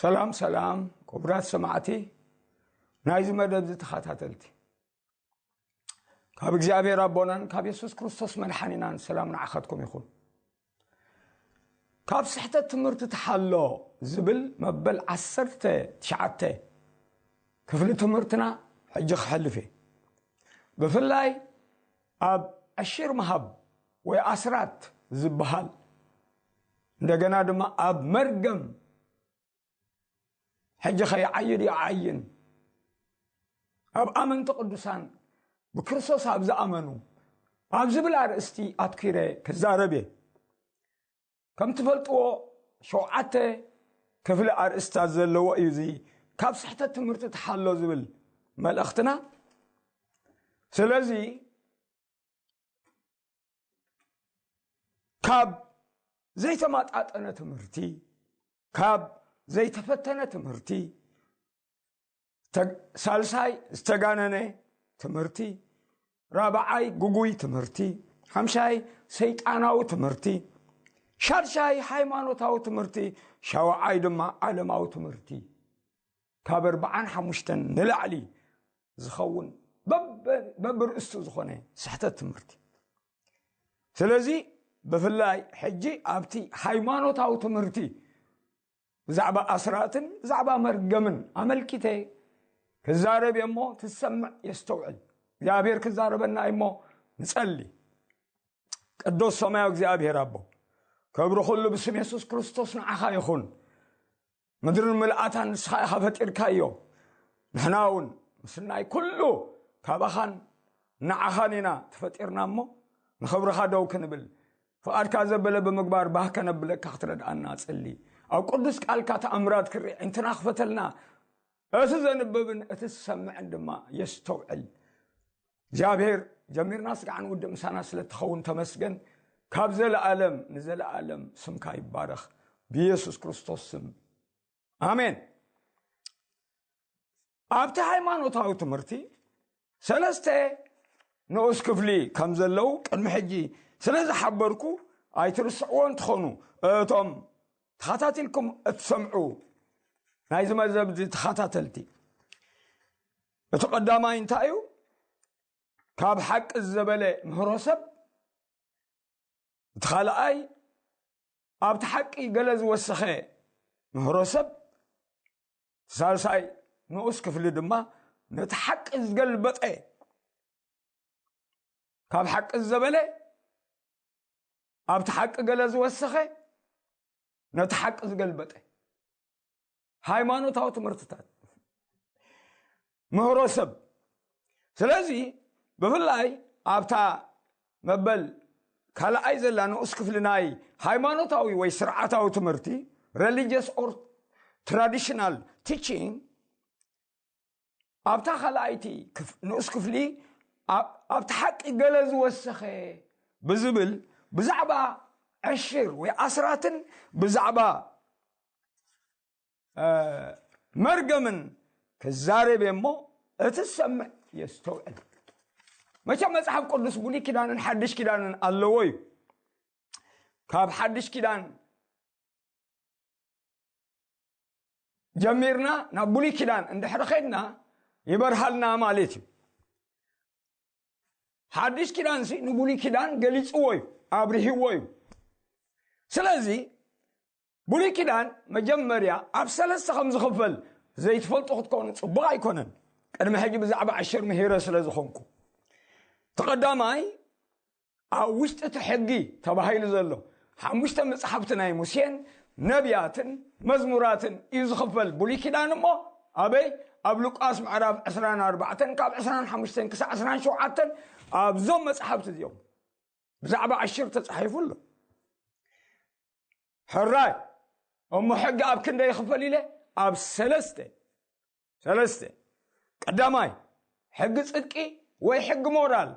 ሰላም ሰላም ክቡራት ሰማዕቲ ናይዚ መደብ እዚ ተኸታተልቲ፣ ካብ እግዚኣብሔር ኣቦናን ካብ የሱስ ክርስቶስ መድሓኒናን ሰላም ንዓኻትኩም ይኹን። ካብ ስሕተት ትምህርቲ ተሓሎ ዝብል መበል ዓሰርተ ትሽዓተ ክፍሊ ትምህርትና ሕጂ ክሕልፍ እየ። ብፍላይ ኣብ ዕሽር ምሃብ ወይ ኣስራት ዝበሃል፣ እንደገና ድማ ኣብ መርገም ሕጂ ከይዓይድ ይዓይን ኣብ ኣመንቲ ቅዱሳን ብክርስቶስ ኣብ ዝኣመኑ ኣብ ዝብል ኣርእስቲ ኣትኪረ ክዛረብ እየ። ከም ትፈልጥዎ ሸውዓተ ክፍሊ ኣርእስታት ዘለዎ እዩ እዚ ካብ ስሕተት ትምህርቲ ተሓሎ ዝብል መልእኽትና። ስለዚ ካብ ዘይተመጣጠነ ትምህርቲ፣ ካብ ዘይተፈተነ ትምህርቲ፣ ተ- ሳልሳይ ዝተጋነነ ትምህርቲ፣ ራብዓይ ግጉይ ትምህርቲ፣ ሓምሻይ ሰይጣናዊ ትምህርቲ፣ ሻድሻይ ሃይማኖታዊ ትምህርቲ፣ ሻውዓይ ድማ ዓለማዊ ትምህርቲ። ካብ ኣርብዓን ሓሙሽተን ንላዕሊ ዝኸውን በብ- በብርእስቱ ዝኾነ ስሕተት ትምህርቲ። ስለዚ ብፍላይ ሕጂ ኣብቲ ሃይማኖታዊ ትምህርቲ ብዛዕባ ኣስራትን ብዛዕባ መርገምን ኣመልኪተ ክዛረብ እየ እሞ ትሰምዕ የስተውዕል። እግዚኣብሔር ክዛረበና እዩ እሞ ንጸሊ። ቅዱስ ሰማያዊ እግዚኣብሔር ኣቦ፣ ክብሪ ኩሉ ብስም የሱስ ክርስቶስ ንዓኻ ይኹን። ምድርን ምልኣታን ንስኻ ኢኻ ፈጢርካዮ። ንሕና እውን ምስናይ ኩሉ ካባኻን ንዓኻን ኢና ተፈጢርና እሞ ንኽብርኻ ደው ክንብል ፍቓድካ ዘበለ ብምግባር ባህ ከነብለካ ክትረድኣና ጽሊ። ኣብ ቅዱስ ቃልካ ተኣምራት ክርኢ ዕንትና ክፈተልና እቲ ዘንብብን እቲ ዝሰምዕን ድማ የስተውዕል። እግዚኣብሔር ጀሚርና ስጋዕን ውድእ ምሳና ስለ ትኸውን ተመስገን። ካብ ዘለኣለም ንዘለኣለም ስምካ ይባረኽ። ብኢየሱስ ክርስቶስ ስም ኣሜን። ኣብቲ ሃይማኖታዊ ትምህርቲ ሰለስተ ንኡስ ክፍሊ ከም ዘለዉ ቅድሚ ሕጂ ስለ ዝሓበርኩ ኣይትርስዕዎ እንትኾኑ እቶም ተኸታቲልኩም እትሰምዑ ናይዚ መዘብ እዚ ተኸታተልቲ፣ እቲ ቀዳማይ እንታይ እዩ? ካብ ሓቂ ዘበለ ምህሮ ሰብ። እቲ ካልኣይ ኣብቲ ሓቂ ገለ ዝወሰኸ ምህሮ ሰብ። እቲ ሳልሳይ ንኡስ ክፍሊ ድማ ነቲ ሓቂ ዝገልበጠ፣ ካብ ሓቂ ዘበለ ኣብቲ ሓቂ ገለ ዝወሰኸ ነቲ ሓቂ ዝገልበጠ ሃይማኖታዊ ትምህርትታት ምህሮ ሰብ። ስለዚ ብፍላይ ኣብታ መበል ካልኣይ ዘላ ንኡስ ክፍሊ ናይ ሃይማኖታዊ ወይ ስርዓታዊ ትምህርቲ፣ religious or traditional teaching፣ ኣብታ ካልኣይቲ ክፍ- ንኡስ ክፍሊ ኣብ- ኣብቲ ሓቂ ገለ ዝወሰኸ ብዝብል ብዛዕባ ዕሽር ወይ ኣስራትን ብዛዕባ እ፣ መርገምን ክዛረብ እየ እሞ እቲ ዝሰምዕ የስተውዕል። መቸም መጽሓፍ ቅዱስ ብሉይ ኪዳንን ሓድሽ ኪዳንን ኣለዎ እዩ። ካብ ሓድሽ ኪዳን ጀሚርና ናብ ብሉይ ኪዳን እንድሕሪ ኸድና ይበርሃልና ማለት እዩ። ሓድሽ ኪዳንሲ ንብሉይ ኪዳን ገሊጽዎ እዩ፣ ኣብርሂዎ እዩ። ስለዚ ብሉይ ኪዳን መጀመርያ ኣብ ሰለስተ ከም ዝኽፈል ዘይትፈልጡ ክትኮኑ ጽቡቕ ኣይኮነን። ቅድሚ ሕጂ ብዛዕባ ዕሽር ምሂረ ስለ ዝኾንኩ፣ እቲ ቀዳማይ ኣብ ውሽጢ እቲ ሕጊ ተባሂሉ ዘሎ ሓሙሽተ መጽሓፍቲ ናይ ሙሴን ነቢያትን መዝሙራትን እዩ ዝኽፈል ብሉይ ኪዳን። እሞ ኣበይ? ኣብ ሉቃስ ምዕራፍ ዕስራን ኣርባዕተን ካብ ዕስራን ሓሙሽተን ክሳዕ ዕስራን ሸውዓተን ኣብዞም መጽሓፍቲ እዚኦም ብዛዕባ ዕሽር ተጻሒፉ ኣሎ። ሕራይ እሞ ሕጊ ኣብ ክንደይ ይኽፈል ኢለ? ኣብ ሰለስተ። ሰለስተ። ቀዳማይ ሕጊ ጽድቂ ወይ ሕጊ ሞራል፣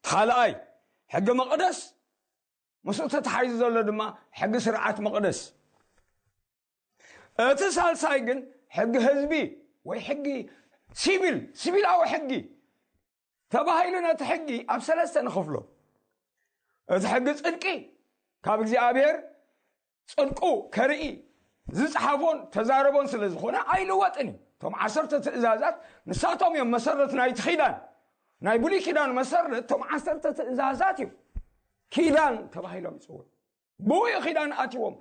ካልኣይ ሕጊ መቕደስ፣ ምስኡ ተተሓይዙ ዘሎ ድማ ሕጊ ስርዓት መቕደስ። እቲ ሳልሳይ ግን ሕጊ ህዝቢ ወይ ሕጊ ሲቪል፣ ሲቪላዊ ሕጊ ተባሂሉ ነቲ ሕጊ ኣብ ሰለስተ ንኸፍሎ። እቲ ሕጊ ጽድቂ ካብ እግዚኣብሔር ጽድቁ ከርኢ ዝፀሓፎን ተዛረቦን ስለ ዝኾነ ኣይልወጥን እዩ። እቶም ዓሰርተ ትእዛዛት ንሳቶም እዮም መሰረት ናይቲ ኪዳን። ናይ ብሉይ ኪዳን መሰረት እቶም ዓሰርተ ትእዛዛት እዩ። ኪዳን ተባሂሎም ይፅውዑ። ብኡ እዩ ኪዳን ኣትዎም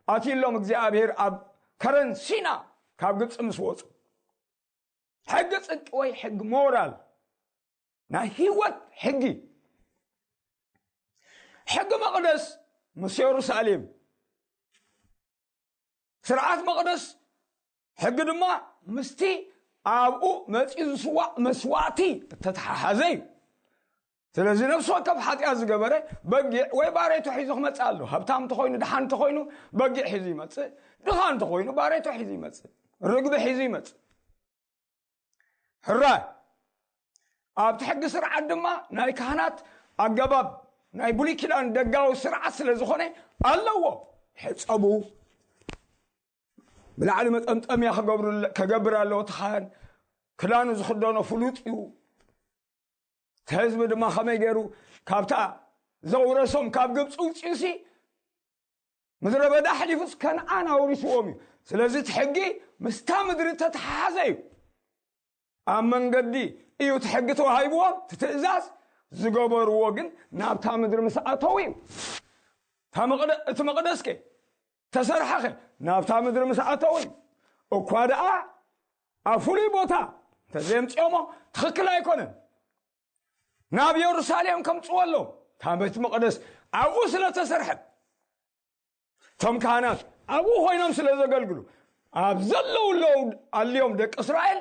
ኣትሎም እግዚኣብሔር ኣብ ከረን ሲና ካብ ግብፂ ምስ ወፁ። ሕጊ ጽድቂ ወይ ሕጊ ሞራል ናይ ህይወት ሕጊ። ሕጊ መቕደስ ምስ የሩሳሌም፣ ስርዓት መቕደስ ሕጊ ድማ ምስቲ ኣብኡ መጺኡ ዝስዋእ መስዋእቲ እተተሓሓዘ እዩ። ስለዚ ነፍሲ ወከፍ ሓጢኣት ዝገበረ በጊዕ ወይ ባሬቶ ሒዙ ክመጽእ ኣሎ። ሃብታም እንተኾይኑ፣ ድሓን እንተኾይኑ በጊዕ ሒዙ ይመጽእ፣ ድኻ እንተኾይኑ ባሬቶ ሒዙ ይመጽእ፣ ርግቢ ሒዙ ይመጽእ። ሕራይ ኣብቲ ሕጊ ስርዓት ድማ ናይ ካህናት ኣገባብ ናይ ብሉይ ኪዳን ደጋዊ ስርዓት ስለ ዝኾነ ኣለዎ። ሕጸቡ ብላዕሊ መጠምጠምያ ክገብሩ ከገብር ኣለዎ። እቲ ካህን ክዳኑ ዝኽደኖ ፍሉጥ እዩ። እቲ ህዝቢ ድማ ከመይ ገይሩ ካብታ ዘውረሶም ካብ ግብፂ ውፅኡሲ ምድረ በዳ ኣሕሊፉስ ከነኣን ኣውሪስዎም እዩ። ስለዚ እቲ ሕጊ ምስታ ምድሪ ተተሓሓዘ እዩ። ኣብ መንገዲ እዩ እቲ ሕጊ ተዋሂብዎም፣ እቲ ትእዛዝ ዝገበርዎ ግን ናብታ ምድሪ ምስ ኣተው እዩ። እታ መቕደ- እቲ መቕደስከ ተሰርሐኸ ናብታ ምድሪ ምስ ኣተው እዩ። እኳ ደኣ ኣብ ፍሉይ ቦታ እንተዘየምፅኦሞ ትኽክል ኣይኮነን። ናብ የሩሳሌም ከምፅዎ ኣለዎም። እታ ቤት መቕደስ ኣብኡ ስለ ተሰርሐ፣ እቶም ካህናት ኣብኡ ኮይኖም ስለ ዘገልግሉ፣ ኣብ ዘለውለዉ ኣልዮም ደቂ እስራኤል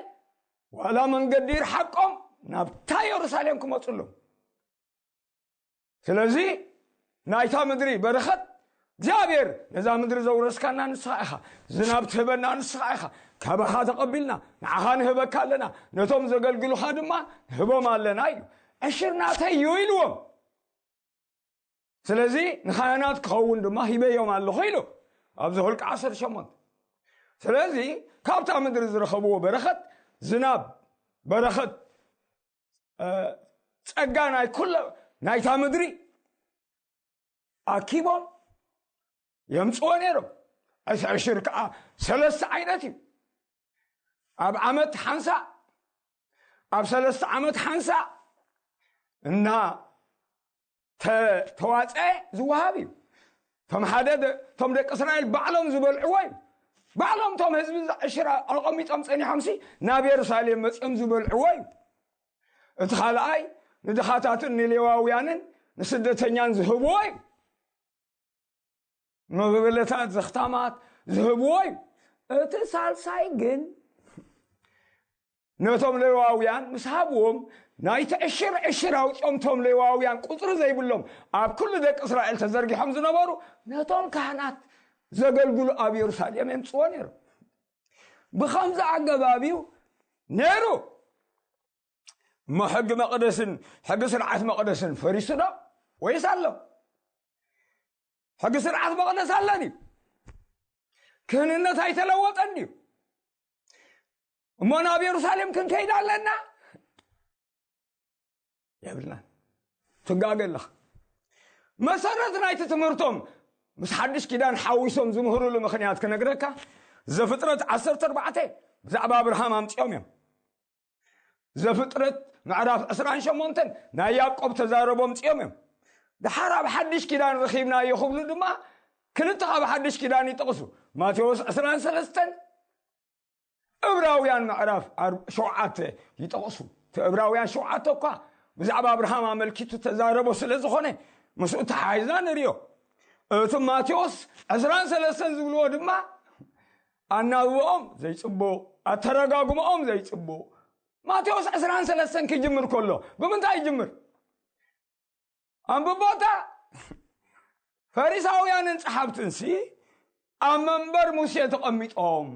ዋላ መንገዲ ይርሓቆም ናብታ የሩሳሌም ክመፁ ኣለዎም። ስለዚ ናይታ ምድሪ በረኸት እግዚኣብሔር ነዛ ምድሪ ዘውረስካና ንስኻ ኢኻ፣ ዝናብ ትህበና ንስኻ ኢኻ፣ ካባኻ ተቐቢልና ንዓኻ ንህበካ ኣለና፣ ነቶም ዘገልግሉኻ ድማ ንህቦም ኣለና ኢሉ። ዕሽር ናተይ እዩ ኢልዎም። ስለዚ ንኻህናት ክኸውን ድማ ሂበዮም ኣለኹ ኢሉ ኣብዚ ሁልቂ ዓሰርተ ሸሞንተ። ስለዚ ካብታ ምድሪ ዝረኸብዎ በረኸት፣ ዝናብ፣ በረኸት፣ እ፣ ጸጋ ናይ ኩለ ናይታ ምድሪ ኣኪቦም የምጽዎ ነይሮም። ዕሽር ከዓ ሰለስተ ዓይነት እዩ። ኣብ ዓመት ሓንሳ፣ ኣብ ሰለስተ ዓመት ሓንሳ እና ተ- ተዋፀ ዝወሃብ እዩ። እቶም ሓደ ደ- እቶም ደቂ እስራኤል ባዕሎም ዝበልዕዎ እዩ። ባዕሎም እቶም ህዝቢ ዕሽር ኣቐሚጦም ጸኒሖምሲ ናብ የሩሳሌም መፅኦም ዝበልዕዎ እዩ። እቲ ካልኣይ ንድኻታትን ንሌዋውያንን ንስደተኛን ዝህብዎ እዩ። መበለታት ዘኽታማት ዝህብዎ እዩ። እቲ ሳልሳይ ግን ነቶም ሌዋውያን ምስ ሃብዎም ናይቲ ዕሽር ዕሽር ኣውፅኦም፣ እቶም ሌዋውያን ቁፅሪ ዘይብሎም ኣብ ኩሉ ደቂ እስራኤል ተዘርጊሖም ዝነበሩ ነቶም ካህናት ዘገልግሉ ኣብ የሩሳሌም የምፅዎ ነይሮም። ብኸምዚ ኣገባብ እዩ ነይሩ። እሞ ሕጊ መቕደስን ሕጊ ስርዓት መቕደስን ፈሪሱ ዶ ወይስ ኣሎ? ሕጊ ስርዓት መቕደስ ኣሎ ድዩ? ክህንነት ኣይተለወጠን ድዩ? እሞ ናብ የሩሳሌም ክንከይድ ኣለና የብልናን። ትጋገ ኣለኻ። መሰረት ናይቲ ትምህርቶም ምስ ሓድሽ ኪዳን ሓዊሶም ዝምህሩሉ ምኽንያት ክነግረካ፣ ዘፍጥረት ዓሰርተ ኣርባዕተ ብዛዕባ ኣብርሃም ኣምፂኦም እዮም። ዘፍጥረት ምዕራፍ ዕስራን ሸሞንተን ናይ ያዕቆብ ተዛረቦም ፅኦም እዮም። ድሓር ኣብ ሓድሽ ኪዳን ረኺብናዮ ክብሉ ድማ ክልተ ካብ ሓድሽ ኪዳን ይጠቕሱ። ማቴዎስ ዕስራን ሰለስተን፣ እብራውያን ምዕራፍ ኣር- ሸውዓተ ይጠቕሱ። እቲ እብራውያን ሸውዓተ እኳ ብዛዕባ ኣብርሃም ኣመልኪቱ ተዛረቦ ስለ ዝኾነ ምስኡ ተሓሒዝና ንሪኦ። እቲ ማቴዎስ ዕስራን ሰለስተን ዝብልዎ ድማ ኣናብብኦም ዘይፅቡቕ፣ ኣተረጋግምኦም ዘይፅቡቕ። ማቴዎስ ዕስራን ሰለስተን ክጅምር ከሎ ብምንታይ ይጅምር? ኣንብቦታ ፈሪሳውያንን ጸሓፍትንሲ ኣብ መንበር ሙሴ ተቐሚጦም።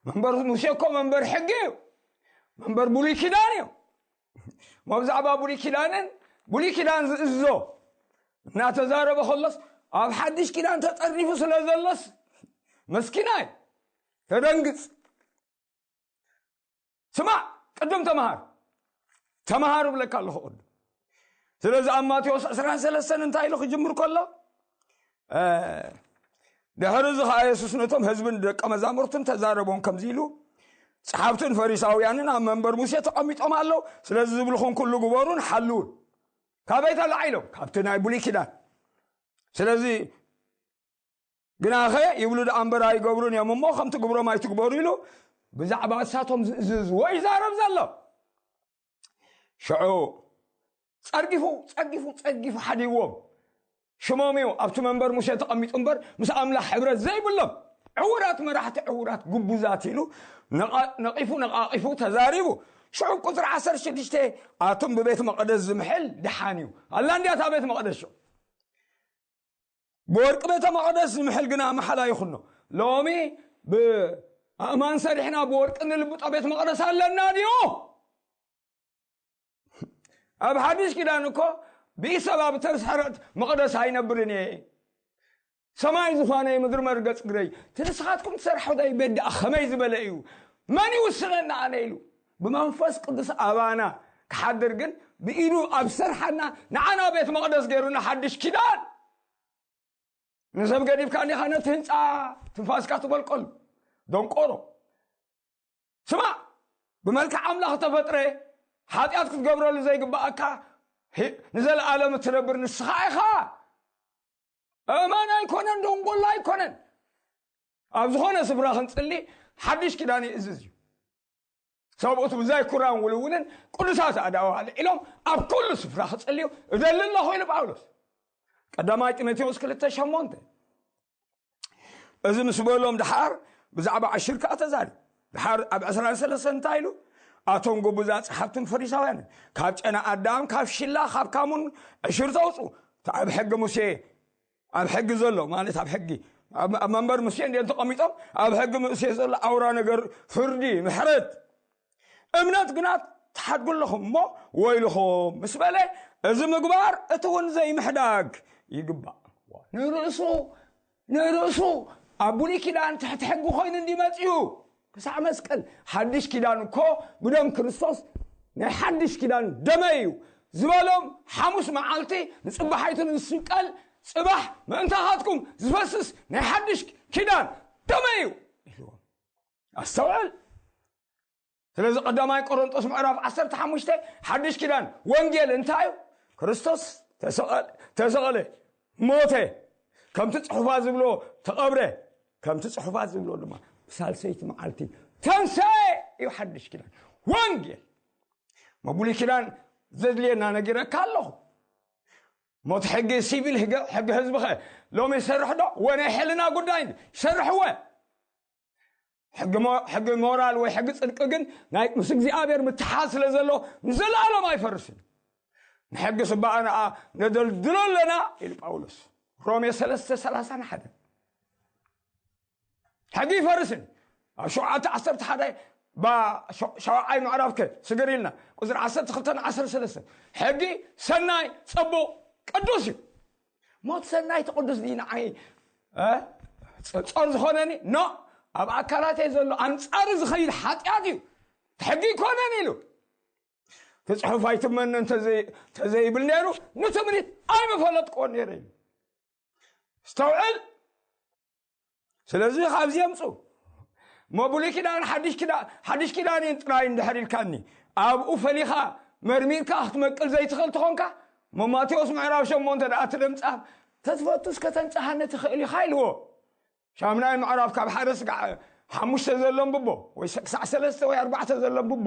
መንበር ሙሴ እኮ መንበር ሕጊ እዩ። መንበር ብሉይ ኪዳን እዩ። እሞ ብዛዕባ ብሉይ ኪዳንን ብሉይ ኪዳን ዝእዝዞ እናተዛረበ ከሎስ ኣብ ሓድሽ ኪዳን ተጠርኒፉ ስለ ዘሎስ መስኪናይ ተደንግጽ። ስማዕ፣ ቅድም ተምሃር። ተምሃር እብለካ ኣለኹ ቅድም። ስለዚ ኣብ ማቴዎስ ዕስራን ሰለስተን እንታይ ኢሉ ክጅምር ከሎ፣ እ፣ ድሕሪ እዚ ኸዓ የሱስ ነቶም ህዝብን ደቀ መዛሙርትን ተዛረቦም ከምዚ ኢሉ፣ ጸሓፍትን ፈሪሳውያንን ኣብ መንበር ሙሴ ተቐሚጦም ኣለዉ። ስለዚ ዝብልኹም ኩሉ ግበሩን ሓልዉን። ካበይ ተላዒሎም? ካብቲ ናይ ብሉይ ኪዳን። ስለዚ ግናኸ ይብሉ ደኣ እምበር ኣይገብሩን እዮም እሞ፣ ከምቲ ግብሮም ኣይትግበሩ ኢሉ ብዛዕባ እሳቶም ዝእዝዝዎ ይዛረብ ዘሎ። ሽዑ ጸርጊፉ ጸርጊፉ ጸርጊፉ ሓዲዎም። ሽሞም እዩ ኣብቲ መንበር ሙሴ ተቐሚጡ እምበር፣ ምስ ኣምላኽ ሕብረት ዘይብሎም ዕውራት መራሕቲ፣ ዕውራት ግቡዛት ኢሉ ነቓ- ነቒፉ ነቓቒፉ ተዛሪቡ። ሽዑ ቁጽሪ ዓሰርተ ሽዱሽተ፣ ኣቱም ብቤት መቕደስ ዝምሕል ድሓን እዩ። ኣላ እንድያ እታ ቤት መቕደስ ሽዑ። ብወርቂ ቤተ መቕደስ ዝምሕል ግና መሓላ ይኹኖ። ሎሚ ብኣእማን ሰሪሕና ብወርቂ ንልብጦ ቤት መቕደስ ኣለና ድዩ? ኣብ ሓድሽ ኪዳን እኮ ብኢሰብ ኣብ ተስሕረት መቕደስ ኣይነብርን እየ። ሰማይ ዝኾነ ምድሪ መርገጽ ግረይ። እቲ ንስኻትኩም ትሰርሖ ዳይ ቤት ደኣ ከመይ ዝበለ እዩ? መን ይውስነና ኣነ ኢሉ። ብመንፈስ ቅዱስ ኣባና ክሓድር ግን ብኢዱ ኣብ ሰርሓና ንዓና ቤት መቕደስ ገይሩና ሓድሽ ኪዳን። ንሰብ ገዲፍካ እንዲኻ ነቲ ህንፃ ትንፋስካ ትበልቀሉ። ደንቆሮ። ስማዕ፣ ብመልክዕ ኣምላኽ ተፈጥረ፣ ሓጢኣት ክትገብረሉ ዘይግባኣካ፣ ሂ- ንዘለኣለም እትነብር ንስኻ ኢኻ። እመን ኣይኮነን፣ ደንጎላ ኣይኮነን። ኣብ ዝኾነ ስፍራ ክንጽሊ ሓድሽ ኪዳን ይእዝዝ እዩ። ሰብኡት ብዘይ ኩራን ውልውልን ቅዱሳት ኣእዳው ኣልዒሎም ኣብ ኩሉ ስፍራ ክጽልዩ እደሊ ኣለኹ ኢሉ ጳውሎስ። ቀዳማይ ጢሞቴዎስ ክልተ ሸሞንተ። እዚ ምስ በሎም ድሓር ብዛዕባ ዕሽር ከኣ ተዛሪቡ። ድሓር ኣብ ዕስራን ሰለስተን እንታይ ኢሉ? ኣቶም ግቡዛት ጸሓፍትን ፈሪሳውያንን፣ ካብ ጨና ኣዳም፣ ካብ ሽላ፣ ካብ ካሙን ዕሽር ተውጹ። እቲ ኣብ ሕጊ ሙሴ፣ ኣብ ሕጊ ዘሎ፣ ማለት ኣብ ሕጊ፣ ኣብ ኣብ መንበር ሙሴ እንድዮም ተቐሚጦም፣ ኣብ ሕጊ ሙሴ ዘሎ ኣውራ ነገር ፍርዲ፣ ምሕረት፣ እምነት ግና ትሓድጉ ኣለኹም እሞ ወይልኹም ምስ በለ፣ እዚ ምግባር እቲ እውን ዘይምሕዳግ ይግባእ። ንርእሱ ንርእሱ ኣብ ብሉይ ኪዳን ትሕቲ ሕጊ ኮይኑ እንዲ መጺኡ ክሳዕ መስቀል። ሓድሽ ኪዳን እኮ ብደም ክርስቶስ ናይ ሓድሽ ኪዳን ደመይ እዩ ዝበሎም፣ ሓሙስ መዓልቲ ንጽባሓይቱ ንስቀል፣ ጽባሕ ምእንታኻትኩም ዝፈስስ ናይ ሓድሽ ኪዳን ደመይ እዩ ኢልዎም። ኣስተውዕል። ስለዚ ቀዳማይ ቆሮንጦስ ምዕራፍ ዓሰርተ ሓሙሽተ ሓድሽ ኪዳን ወንጌል እንታይ እዩ? ክርስቶስ ተሰቐለ፣ ተሰቐለ፣ ሞተ፣ ከምቲ ጽሑፋት ዝብሎ ተቐብረ፣ ከምቲ ጽሑፋት ዝብሎ ድማ ብሳልሰይቲ መዓልቲ ተንሰኤ እዩ ሓድሽ ኪዳን ወንጌል። መብሉይ ኪዳን ዘድልየና ነጊረካ ኣለኹ። ሞት ሕጊ ሲቪል ሕገ- ሕጊ ህዝቢ ኸ ሎሚ ይሰርሕ ዶ? ወ ናይ ሕልና ጉዳይ ይሰርሕወ። ሕጊ ሞ- ሕጊ ሞራል ወይ ሕጊ ጽድቂ ግን ናይ ምስ እግዚኣብሔር ምትሓዝ ስለ ዘሎ ንዘለኣለም ኣይፈርስን። ንሕጊ ስባኣና ነደልድሎ ኣለና ኢሉ ጳውሎስ ሮሜ ሰለስተ ሰላሳ ንሓደ። ሕጊ ይፈርስን ኣብ ሸውዓተ ዓሰርተ ሓደ ባ ሸ- ሸውዓይ ምዕራፍከ ስግር ኢልና ቁፅሪ ዓሰርተ ክልተ ዓሰርተ ሰለስተ ሕጊ ሰናይ፣ ፅቡቕ፣ ቅዱስ እዩ። ሞት ሰናይ ትቅዱስ ድዩ ንዓይ እ? ጸ- ጾር ዝኾነኒ ኖ ኣብ ኣካላተይ ዘሎ ኣንጻሪ ዝኸይድ ሓጢኣት እዩ። ሕጊ ይኮነን ኢሉ እቲ ጽሑፍ ኣይትመነ እንተዘይብል ነይሩ ንትምኒት ኣይምፈለጥክዎን ነይረ ኢሉ። ስተውዕል። ስለዚ ካብዚ የምፁ እሞ ብሉይ ኪዳን ሓድሽ ኪዳ- ሓድሽ ኪዳን እየን ጥራይ እንድሕር ኢልካኒ ኣብኡ ፈሊኻ መርሚርካ ክትመቅል ዘይትኽእል ትኾንካ እሞ ማቴዎስ ምዕራፍ ሸሞንተ ደኣ እቲ ለምጻም ተትፈቱስ ከተንጽሃኒ ትኽእል ኢኻ ኢልዎ። ሻምናይ ምዕራፍ ካብ ሓደ ስጋዕ ሓሙሽተ ዘሎ ንብቦ ወይ ክሳዕ ሰለስተ ወይ ኣርባዕተ ዘሎ ንብቦ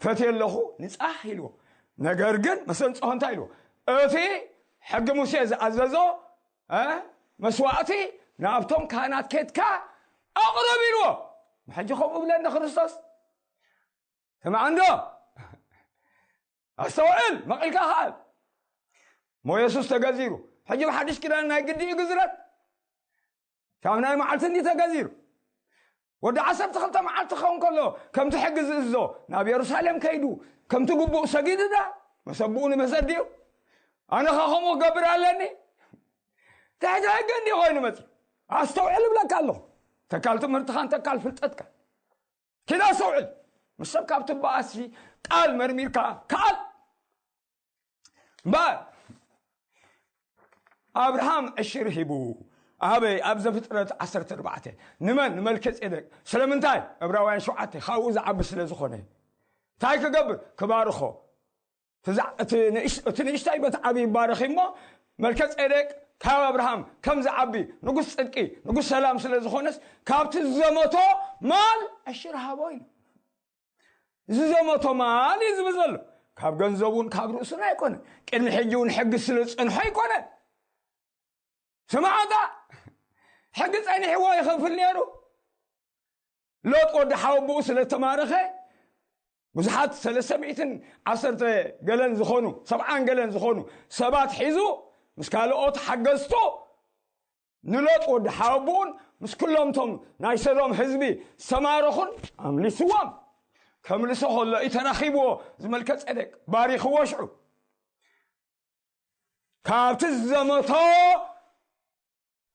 ፈትየ ኣለኹ ንጻህ ኢልዎ። ነገር ግን መሰንጽሆ እንታይ ኢልዎ? እቲ ሕጊ ሙሴ ዝኣዘዞ እ፣ መስዋእቲ ናብቶም ካህናት ኬድካ ኣቕርብ ኢልዎ። ሕጂ ከምኡ ብለኒ ክርስቶስ ስማዕ እንዶ ኣስተውዕል መቒልካ ከኣል እሞ የሱስ ተገዚሩ ሕጂ ብሓድሽ ኪዳን ናይ ግዲ እዩ ግዝረት ካብ ናይ መዓልቲ እንዲ ተገዚሩ ወዲ ዓሰርተ ክልተ መዓልቲ ክኸውን ከሎ ከምቲ ሕጊ ዝእዝዞ ናብ የሩሳሌም ከይዱ ከምቲ ግቡእ ሰጊዱ ዳ መሰብኡ ንመሰድ እዩ ኣነ ኸ ከምኡ ክገብር ኣለኒ ትሕቲ ሕጊ እንዲ ኮይኑ መፅ ኣስተውዕል እብለካ ኣለኹ ተካል ትምህርትኻን ተካል ፍልጠትካ ኪዳ ሰውዕል ምስ ሰብ ካብ ትበኣሲ ቃል መርሚርካ ከኣል እምበኣር ኣብርሃም ዕሽር ሂቡ ኣበይ? ኣብ ዘፍጥረት ዓሰርተ ኣርባዕተ። ንመን? ንመልከ ጼዴቅ። ስለምንታይ? ዕብራውያን ሸውዓተ፣ ካብኡ ዝዓቢ ስለ ዝኾነ። እንታይ ክገብር? ክባርኾ። እቲ ዝዓ-፣ እቲ ንእሽ-፣ እቲ ንእሽታይ በቲ ዓብዪ ይባረኽ እሞ፣ መልከ ጼዴቅ ካብ ኣብርሃም ከም ዝዓቢ ንጉስ ጽድቂ፣ ንጉስ ሰላም ስለ ዝኾነስ፣ ካብቲ ዝዘመቶ ማል ዕሽር ሃቦ ኢሉ። ዝዘመቶ ማል እዩ ዝብል ዘሎ። ካብ ገንዘቡን ካብ ርእሱን ኣይኮነ። ቅድሚ ሕጂ እውን ሕጊ ስለ ዝጸንሖ ኣይኮነ። ስማዕታ፣ ሕጊ ጸኒሕዎ ይኸፍል ነይሩ። ሎጥ ወዲ ሓወቦኡ ስለ ተማረኸ፣ ብዙሓት ሰለስተ ሚእትን ዓሰርተ ገለን ዝኾኑ፣ ሰብዓን ገለን ዝኾኑ ሰባት ሒዙ፣ ምስ ካልኦት ሓገዝቱ፣ ንሎጥ ወዲ ሓወቦኡን ምስ ኩሎም ቶም ናይ ሰዶም ህዝቢ ዝተማረኹን ኣምሊስዎም። ከምልሶ ከሎ እዩ ተረኺብዎ፣ እዚ መልከ ጼዴቅ ባሪኽዎ። ሽዑ ካብቲ ዝዘመቶ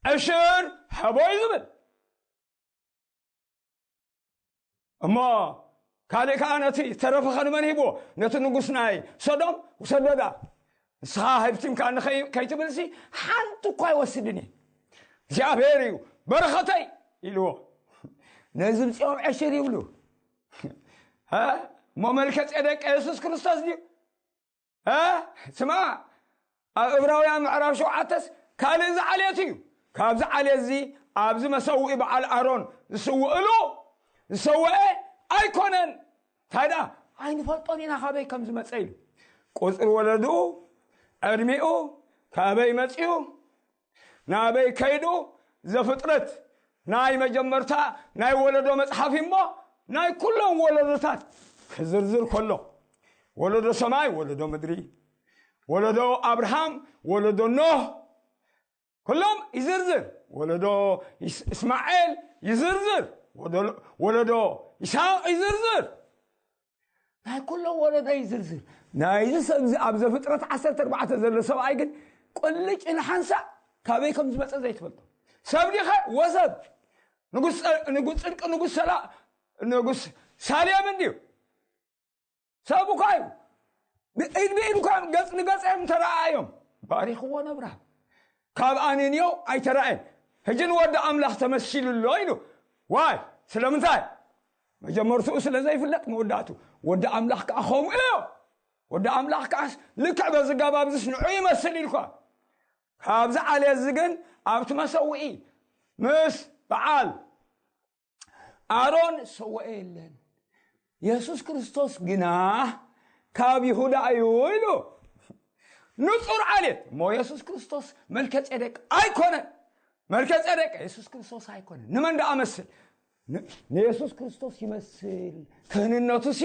ዕሽር ሃቦ እዩ ዝብል። እሞ ካልእ ከኣ ነቲ ዝተረፈ ኸ ንመን ሂብዎ? ነቲ ንጉስ ናይ ሰዶም ውሰዶ ደኣ። ንስኻ ሃብቲምካ ንኸይ-፣ ከይትብልሲ ሓንቲ እኳ ኣይወስድን እየ። እግዚኣብሔር እዩ በረኸተይ ኢልዎ። ነዚ ምጽኦም ዕሽር ይብሉ። እ? እሞ መልከ ጼዴቅ የሱስ ክርስቶስ ድዩ? እ? ስማ፣ ኣብ ዕብራውያን ምዕራፍ ሸውዓተስ ካልእ ዝዓልየት እዩ። ካብዚ ዓልየት እዚ ኣብዚ መሰውኢ በዓል ኣሮን ዝስውእሉ ዝሰወኤ ኣይኮነን። እንታይ ደኣ? ኣይንፈልጦን ኢና ካበይ ከም ዝመጸ ኢሉ። ቁጽሪ ወለድኡ፣ ዕድሚኡ፣ ካበይ መጺኡ፣ ናበይ ከይዱ? ዘፍጥረት ናይ መጀመርታ ናይ ወለዶ መጽሓፍ እሞ፣ ናይ ኩሎም ወለዶታት ክዝርዝር ከሎ፣ ወለዶ ሰማይ፣ ወለዶ ምድሪ፣ ወለዶ ኣብርሃም፣ ወለዶ ኖህ፣ ኩሎም ይዝርዝር። ወለዶ ይስ-፣ እስማኤል ይዝርዝር። ወደሎ-፣ ወለዶ ይስሐቅ ይዝርዝር። ናይ ኩሎም ወለዶ ይዝርዝር። ናይዚ ሰብ እዚ ኣብ ዘፍጥረት ዓሰርተ ኣርባዕተ ዘሎ ሰብኣይ ግን ቁልጭ ንሓንሳእ ካበይ ከም ዝመጸ ዘይትፈልጦ። ሰብ ዲኸ? ወሰብ። ንጉስ ጸ-፣ ንጉስ ጽድቂ፣ ንጉስ ሰላ-፣ ንጉስ ሳሌም እንድዩ። ሰብ እኳ እዩ። ብኢድ ብኢድ እኳ ገጽ ንገጽ እዮም ተረኣዮም። ባሪኽዎ ነብራ። ካብ ኣንንዮ ኣይተረኣየን። ሕጂ ንወዲ ኣምላኽ ተመሲሉ ኣሎ ኢሉ። ዋይ፣ ስለምንታይ? መጀመርትኡ ስለ ዘይፍለጥ መወዳእቱ። ወዲ ኣምላኽ ከኣ ከምኡ እዩ። ወዲ ኣምላኽ ከኣስ ልክዕ በዚ ጋባብዝስ ንዑ ይመስል ኢልኳ። ካብዚ ዓሌት እዚ ግን ኣብቲ መሰውኢ ምስ በዓል ኣሮን ዝሰወኤ የለን። የሱስ ክርስቶስ ግና ካብ ይሁዳ እዩ ኢሉ። ንጹር ዓሌት እሞ የሱስ ክርስቶስ መልከ ጼዴቅ ኣይኮነን። መልከ ጼዴቅ የሱስ ክርስቶስ ኣይኮነን። ንመን ደኣ መስል? ን-፣ ንየሱስ ክርስቶስ ይመስል። ክህንነቱ ሲ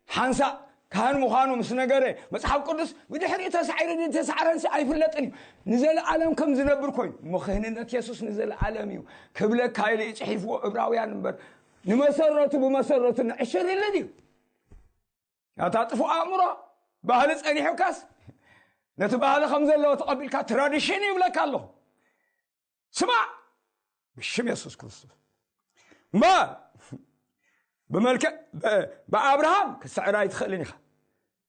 ሓንሳእ ካህን ምዃኑ ምስ ነገረ፣ መጽሓፍ ቅዱስ ብድሕሪኡ ተሳዒሩ ድዩ ተሳዕረን ሲ ኣይፍለጥን እዩ። ንዘለኣለም ከም ዝነብር ኮይኑ፣ እሞ ክህንነት የሱስ ንዘለኣለም እዩ ክብለካ ኢሉ እዩ ጽሒፍዎ ዕብራውያን እምበር፣ ንመሰረቱ ብመሰረቱ ንዕሽር ኢሉ ድዩ? ኣታ ጥፉእ ኣእምሮ፣ ባህሊ ጸኒሑካስ፣ ነቲ ባህሊ ከም ዘለዎ ተቐቢልካ ትራዲሽን ይብለካ ኣለኹ። ስማዕ፣ ብሽም የሱስ ክርስቶስ እምበር፣ ብመልከ-፣ ብ-፣ ብኣብርሃም ክትስዕር ኣይትኽእልን ኢኻ።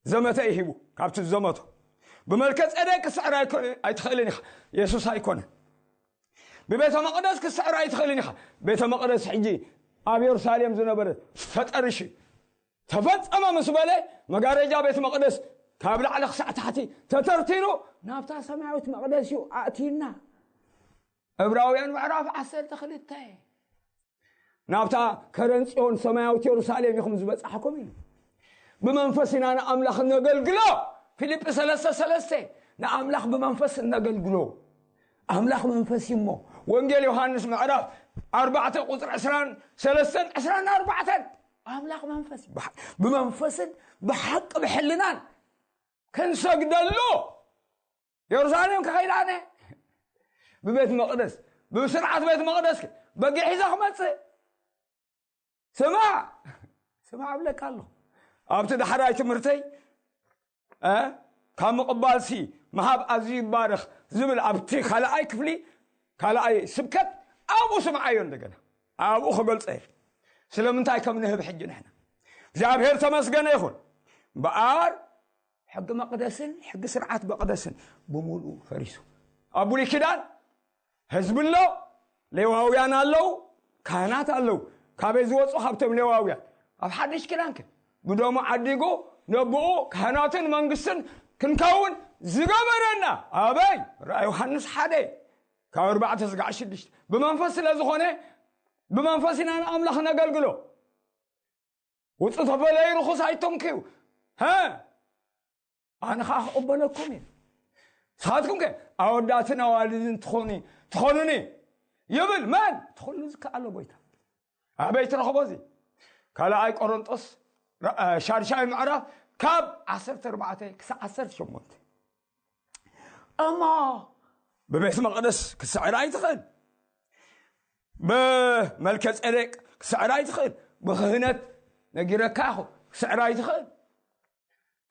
ዘመተ እዩ ሂቡ፣ ካብቲ ዘመቶ። ብመልከ ጼዴቅ ክትስዕር ኣይኮ-፣ ኣይትኽእልን ኢኻ። የሱስ ኣይኮነን። ብቤተ መቕደስ ክትስዕር ኣይትኽእልን ኢኻ። ቤተ መቕደስ ሕጂ ኣብ የሩሳሌም ዝነበረ ፈጠርሽ ተፈጸመ ምስ በለ፣ መጋረጃ ቤት መቕደስ ካብ ላዕሊ ክሳዕ ታሕቲ ተተርቲሩ፣ ናብታ ሰማያዊት መቕደስ እዩ ኣእትዩና። ዕብራውያን ምዕራፍ ዓሰርተ ክልተ። ናብታ ከረን ጽዮን ሰማያዊት የሩሳሌም ኢኹም ዝበጻሕኩም ኢሉ። ብመንፈስ ኢና ንኣምላኽ እነገልግሎ። ፊልጲ ሰለስተ ሰለስተ፣ ንኣምላኽ ብመንፈስ እነገልግሎ። ኣምላኽ መንፈስ እዩ እሞ፣ ወንጌል ዮሃንስ ምዕራፍ ኣርባዕተ ቁጽሪ ዕስራን ሰለስተን ዕስራን ኣርባዕተን፣ ኣምላኽ መንፈስ እዩ። ብሓ-፣ ብመንፈስን ብሓቂ ብሕልናን ክንሰግደሉ። የሩሳሌም ክኸይድ ኣነ ብቤት መቕደስ፣ ብስርዓት ቤት መቕደስ በጊዕ ሒዘ ክመጽእ? ስማዕ፣ ስማዕ እብለካ ኣለኹ። ኣብቲ ዳሕራይ ትምህርተይ፣ እ፣ ካብ ምቕባልሲ ምሃብ ኣዝዩ ይባረኽ ዝብል ኣብቲ ካልኣይ ክፍሊ፣ ካልኣይ ስብከት፣ ኣብኡ ስምዓዮ እንደገና። ኣብኡ ክገልጸ እየ። ስለምንታይ ከም ንህብ ሕጂ ንሕና። እግዚኣብሔር ተመስገነ ይኹን። እምበኣር ሕጊ መቕደስን ሕጊ ስርዓት መቕደስን ብምሉኡ ፈሪሱ። ኣብ ብሉይ ኪዳን ህዝቢ ኣሎ፣ ሌዋውያን ኣለዉ፣ ካህናት ኣለዉ። ካበይ ዝወፁ? ካብቶም ሌዋውያን። ኣብ ሓድሽ ኪዳንከ? ብደሙ ዓዲጉ ነብኡ ካህናትን መንግስትን ክንከውን ዝገበረና። ኣበይ? ራእይ ዮሃንስ ሓደ ካብ ኣርባዕተ ስጋዕ ሽዱሽተ። ብመንፈስ ስለ ዝኾነ፣ ብመንፈስ ኢና ንኣምላኽ ነገልግሎ። ውፁ ተፈለዩ፣ ርኹስ ኣይተንክዩ። ሀ ኣነ ኸዓ ክቕበለኩም እየ። ንስኻትኩም ከ ኣወዳትን ኣዋልድን ትኾኑ ትኾኑኒ ይብል። መን? እቲ ኩሉ ዝከኣሎ ጎይታ። ኣበይ ትረኽቦ እዚ? ካልኣይ ቆሮንጦስ ራ- ሻድሻይ ምዕራፍ ካብ ዓሰርተ ኣርባዕተ ክሳብ ዓሰርተ ሸሞንተ። እሞ ብቤት መቕደስ ክትስዕር ኣይትኽእል፣ ብመልከ ጼዴቅ ክትስዕር ኣይትኽእል፣ ብክህነት ነጊረካ ኢኹ ክትስዕር ኣይትኽእል።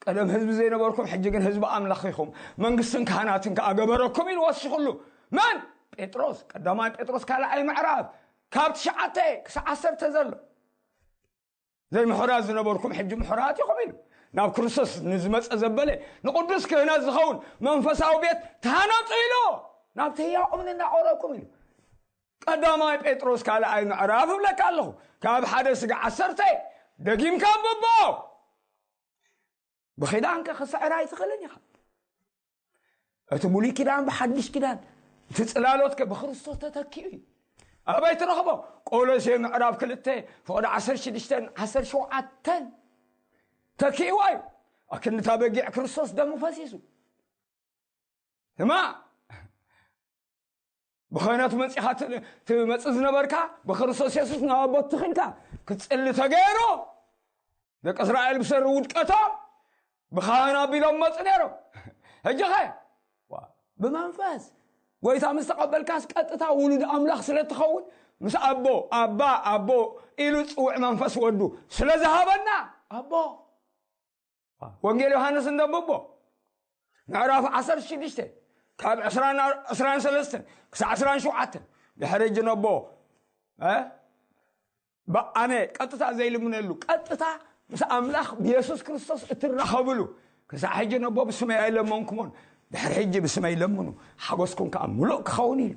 ቀደም ህዝቢ ዘይነበርኩም፣ ሕጂ ግን ህዝቢ ኣምላኽ ኢኹም፣ መንግስትን ካህናትን ከኣ ገበረኩም ኢሉ ወሲኹሉ። መን? ጴጥሮስ። ቀዳማይ ጴጥሮስ ካልኣይ ምዕራፍ ካብ ትሽዓተ ክሳብ ዓሰርተ ዘሎ። ዘይምሕራት ዝነበርኩም ሕጂ ምሕራት ኢኹም ኢሉ። ናብ ክርስቶስ ንዝመጸ ዘበለ ንቕዱስ ክህነት ዝኸውን መንፈሳዊ ቤት ተሃነጹ ኢሉ። ናብቲ ህያው እምኒ እናቐረብኩም ኢሉ። ቀዳማይ ጴጥሮስ ካልኣይ ምዕራፍ እብለካ ኣለኹ፣ ካብ ሓደ ስጋ ዓሰርተ። ደጊምካ ኣንብቦ። ብኺዳንከ ክስዕር ኣይትኽእልን ኢኻ። እቲ ብሉይ ኪዳን ብሓድሽ ኪዳን፣ እቲ ጽላሎትከ ብክርስቶስ ተተኪኡ እዩ። ኣበይ ትረኽቦ? ቆሎሴ ምዕራፍ ክልተ ፍቕዲ ዓሰርተ ሽዱሽተን ዓሰርተ ሸውዓተን ተኪእዋ እዩ። ኣክንታ በጊዕ ክርስቶስ ደሙ ፈሲሱ። ስማ፣ ብኽህነቱ መጺኻ ት- ትመጽእ ዝነበርካ፣ ብክርስቶስ የሱስ ናብ ኣቦት ትኽንካ ክትጽሊ ተገይሩ። ደቂ እስራኤል ብሰሪ ውድቀቶም ብኻህን ኣቢሎም መጹ ነይሮም። ሕጂ ኸ? ዋ፣ ብመንፈስ ጎይታ ምስ ተቐበልካስ ቀጥታ ውሉድ ኣምላኽ ስለ ትኸውን፣ ምስ ኣቦ፣ ኣባ፣ ኣቦ ኢሉ ዝጽውዕ መንፈስ ወዱ ስለ ዝሃበና፣ ኣቦ። ወንጌል ዮሃንስ እንደንብቦ፣ ምዕራፍ ዓሰርተ ሽዱሽተ ካብ ዕስራን፣ ዕስራን ሰለስተን ክሳብ ዕስራን ሸውዓተን፣ ድሕሪ ሕጂ ነቦ፣ እ? ብኣነ ቀጥታ ዘይልምነሉ፣ ቀጥታ ምስ ኣምላኽ ብየሱስ ክርስቶስ እትራኸብሉ፣ ክሳዕ ሕጂ ነቦ ብስመይ ኣይለመንኩሞን፣ ድሕሪ ሕጂ ብስመይ ለምኑ፣ ሓጎስኩም ከኣ ምሉእ ክኸውን ኢሉ።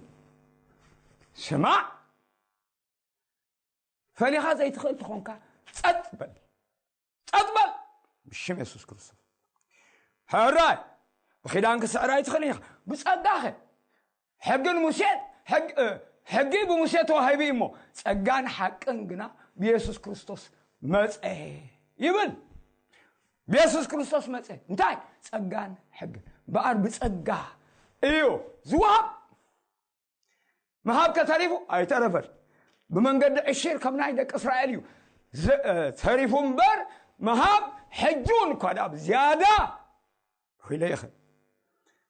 ስማዕ፣ ፈሊኻ ዘይትኽእል ተኾንካ፣ ጸጥ በል። ጸጥ በል። ብሽም የሱስ ክርስቶስ። ሕራይ፣ ብኺዳን ክስዕር ኣይትኽእልን ኢኻ። ብጸጋኸ? ሕግን ሙሴን፣ ሕግ-፣ እ፣ ሕጊ ብሙሴ ተዋሂቡ እዩ እሞ፣ ጸጋን ሓቅን ግና ብየሱስ ክርስቶስ መጸ ይብል። ብየሱስ ክርስቶስ መጸ። እንታይ? ጸጋን ሕግን። እምበኣር ብጸጋ እዩ ዝወሃብ። ምሃብ ከተሪፉ ኣይተረፈን። ብመንገዲ ዕሽር ከም ናይ ደቂ እስራኤል እዩ ዘ-፣ እ፣ ተሪፉ እምበር፣ ምሃብ ሕጂ እውን እኳ ደኣ ብዝያዳ ክኢለ ይኽእል።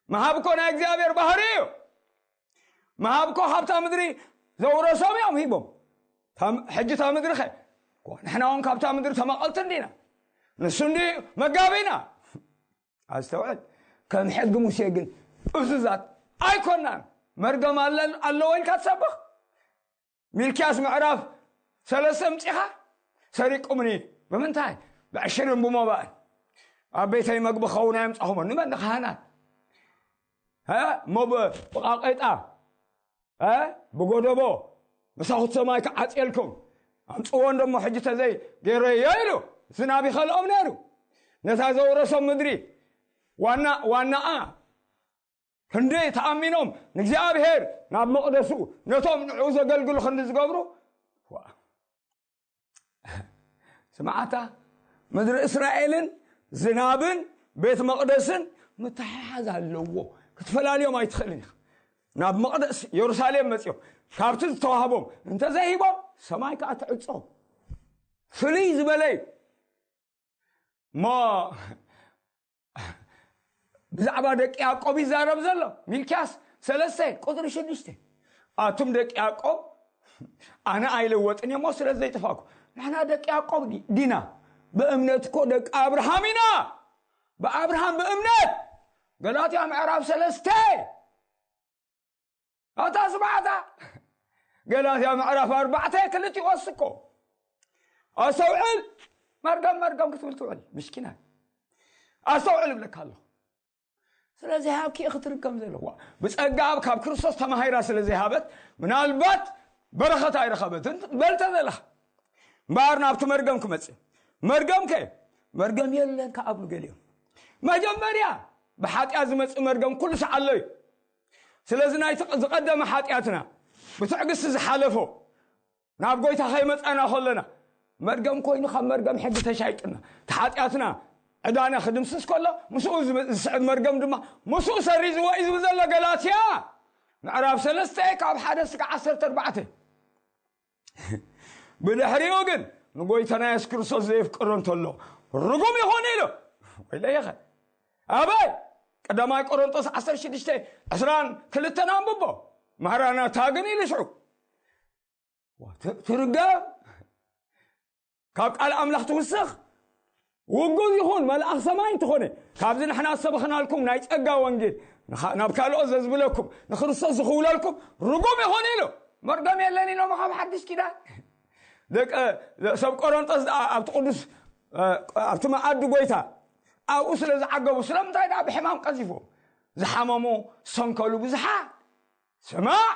ምሃብ እኮ ናይ እግዚኣብሔር ባህሪ እዩ። ምሃብ እኮ ካብታ ምድሪ ዘውረሶም እዮም ሂቦም። እታ ም-፣ ሕጂ እታ ምድሪ ኸ? እኮ ንሕና እውን ካብታ ምድሪ ተመቐልቲ እንዲና። ንሱ እንዲ መጋቢና። ኣስተውዕል። ከም ሕጊ ሙሴ ግን እዙዛት ኣይኮናን። መርገም ኣለ-፣ ኣለዎ ኢልካ ትሰብኽ? ሚልክያስ ምዕራፍ ሰለስተ እምጺኻ? ሰሪቁምኒ። ብምንታይ? ብዕሽርን ብሞባእን። ኣብ ቤተይ መግቢ ክኸውን ኣየምጻኹሞን። ንመን? ንካህናት። ሀ? እሞ ብ-፣ ብቃቄጣ፣ ሀ? ብጎደቦ መሳኹት ሰማይ ክዓጽየልኩም። ኣምጽዎ እንዶ እሞ ሕጂ ተዘይ ገይረዮ ኢሉ ዝናብ ይኸልኦም ነይሩ። ነታ ዘውረሶም ምድሪ ዋና፣ ዋናኣ ክንደይ ተኣሚኖም ንእግዚኣብሔር ናብ መቕደሱ ነቶም ንዕኡ ዘገልግሉ ክንዲ ዝገብሩ። ዋ። ስምዓታ፣ ምድሪ እስራኤልን ዝናብን ቤት መቕደስን ምትሕሓዝ ኣለዎ። ክትፈላልዮም ኣይትኽእልን ኢኻ። ናብ መቕደስ የሩሳሌም መጺኦም ካብቲ ዝተዋህቦም እንተዘይሂቦም ሰማይ ከኣ ትዕጾ። ፍልይ ዝበለ እዩ። እሞ ብዛዕባ ደቂ ያዕቆብ ይዛረብ ዘሎ። ሚልክያስ ሰለስተ ቁጽሪ ሽዱሽተ፣ ኣቱም ደቂ ያዕቆብ፣ ኣነ ኣይልወጥን እየ እሞ ስለ ዘይጠፋእኩ። ንሕና ደቂ ያዕቆብ ዲ-፣ ዲና? ብእምነት እኮ ደቂ ኣብርሃም ኢና። ብኣብርሃም ብእምነት። ገላትያ ምዕራፍ ሰለስተ። ኣታ ስማዕታ፣ ገላትያ ምዕራፍ ኣርባዕተ ክልቲኡ ወስኮ። ኣስተውዕል። መርገም መርገም ክትብል ትውዕል፣ ምስኪናይ። ኣስተውዕል እብለካ ኣለኹ። ስለዚ ሃብኪ ክትርከም ዘለዋ ብፀጋ ኣብ ካብ ክርስቶስ ተማሂራ ስለ ዘይሃበት ምናልባት በረኸት ኣይረኸበትን በልተ ዘለኻ እምበኣር ናብቲ መርገም ክመፅእ መርገም ከ መርገም የለን ከኣብሉ ገሊኦም መጀመርያ ብሓጢኣት ዝመፅእ መርገም ኩሉ ሰዓሎ እዩ ስለዚ ናይቲ ዝቐደመ ሓጢኣትና ብትዕግስቲ ዝሓለፎ ናብ ጎይታ ከይመፃና ከለና መርገም ኮይኑ ካብ መርገም ሕጊ ተሻይጥና እቲ ሓጢኣትና ዕዳና ክድምስስ ከሎ ምስኡ ዝስዕብ መርገም ድማ ምስኡ ሰሪዝዎ እዩ ዝብል ዘሎ ገላትያ ምዕራፍ ሰለስተ ካብ ሓደ ስጋ ዓሰርተ ኣርባዕተ ብድሕሪኡ ግን ንጎይታና የሱስ ክርስቶስ ዘየፍቅሮ እንተሎ ርጉም ይኹን ኢሉ ወይለይኸ ኣበይ ቀዳማይ ቆሮንጦስ ዓሰርተ ሽዱሽተ ዕስራን ክልተን ኣንብቦ ማራናታ ግን ኢሉ ሽዑ ትርገም ካብ ቃል ኣምላኽ ትውስኽ ውጉዝ ይኹን መልኣኽ ሰማይ እንተኾነ ካብዚ ንሕና ዝሰበኽናልኩም ናይ ጸጋ ወንጌል ናብ ካልኦት ዘዝብለኩም ንክርስቶስ ዝኽውለልኩም ርጉም ይኹን ኢሉ መርገም የለን ኢሎም ካብ ሓድሽ ኪዳን ደቂ ሰብ ቆሮንጦስ ኣብቲ ቅዱስ ኣብቲ መኣዲ ጎይታ ኣብኡ ስለ ዝዓገቡ ስለምንታይ ደኣ ብሕማም ቀዚፎም ዝሓመሙ ዝሰንከሉ ብዙሓት ስማዕ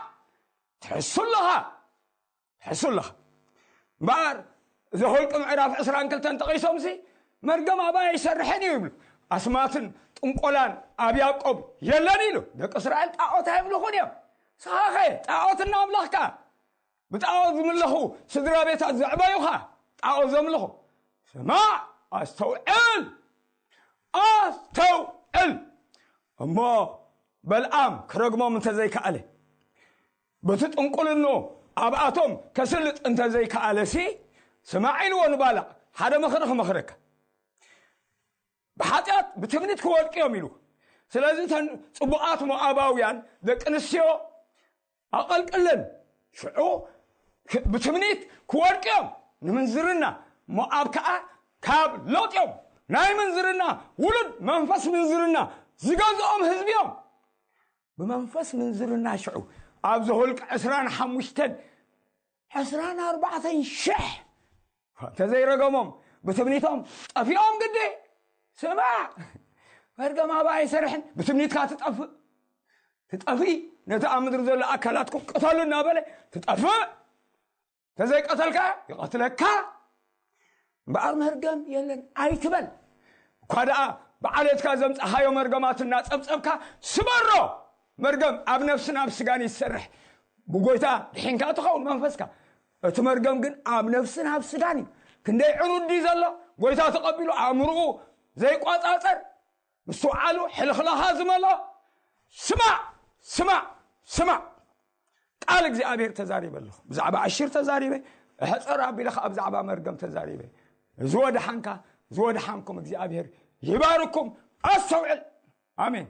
ትሕሱ ኣለኻ ትሕሱ ኣለኻ እምበኣር ዘሆልቂ ምዕራፍ ዕስራን ክልተን ጠቒሶምሲ መርገም ኣባይ ኣይሰርሕን እዩ ይብሉ ኣስማትን ጥንቆላን ኣብ ያዕቆብ የለን ኢሉ ደቂ እስራኤል ጣዖት ኣይምልኹን እዮም ስኻኸ ጣዖት እናምለኽካ ብጣዖት ዝምለኹ ስድራ ቤታት ዘዕበዩኻ ጣዖት ዘምልኹ ስማዕ ኣስተውዕል ኣስተውዕል እሞ በልኣም ክረግሞም እንተዘይከኣለ በቲ ጥንቁልኖ ኣብኣቶም ከስልጥ እንተዘይከኣለሲ ስማዕ ኢልዎ ንባላቕ ሓደ ምኽሪ ክመኽረካ ብሓጢኣት ብትምኒት ክወድቅዮም ኢሉ ስለዚ እተን ፅቡቓት ሞኣባውያን ደቂ ኣንስትዮ ኣቐልቅለን ሽዑ ብትምኒት ክወድቅዮም ንምንዝርና ሞኣብ ከዓ ካብ ሎጥዮም ናይ ምንዝርና ውሉድ መንፈስ ምንዝርና ዝገዝኦም ህዝቢዮም ብመንፈስ ምንዝርና ሽዑ ኣብ ዘሁልቂ ዕስራን ሓሙሽተን ዕስራን ኣርባዕተን ሽሕ እንተዘይረገሞም ብትምኒቶም ጠፊኦም ግዲ ስማዕ መርገም ኣባ ኣይሰርሕን ብትምኒትካ ትጠፍእ ትጠፍኢ ነቲ ኣብ ምድሪ ዘሎ ኣካላትኩም ቅተሉ እናበለ ትጠፍእ ተዘይቀተልካ ይቐትለካ እምበኣር መርገም የለን ኣይትበል እኳ ደኣ ብዓሌትካ ዘምፃኻዮ መርገማት እናፀብፀብካ ስበሮ መርገም ኣብ ነፍስን ኣብ ስጋን ይሰርሕ ብጎይታ ድሒንካ ትኸውን መንፈስካ እቲ መርገም ግን ኣብ ነፍስን ኣብ ስጋን እዩ ክንደይ ዕሩድ ድዩ ዘሎ ጎይታ ተቐቢሉ ኣእምርኡ ዘይቋፃፀር ምስትውዓሉ ሕልኽላኻ ዝመሎ ስማዕ ስማዕ ስማዕ ቃል እግዚኣብሔር ተዛሪበ ኣለኹ ብዛዕባ ኣሽር ተዛሪበ ሕፀር ኣቢለ ከዓ ብዛዕባ መርገም ተዛሪበ ዝወድሓንካ ዝወድሓንኩም እግዚኣብሔር ይባርኩም ኣስተውዕል ኣሜን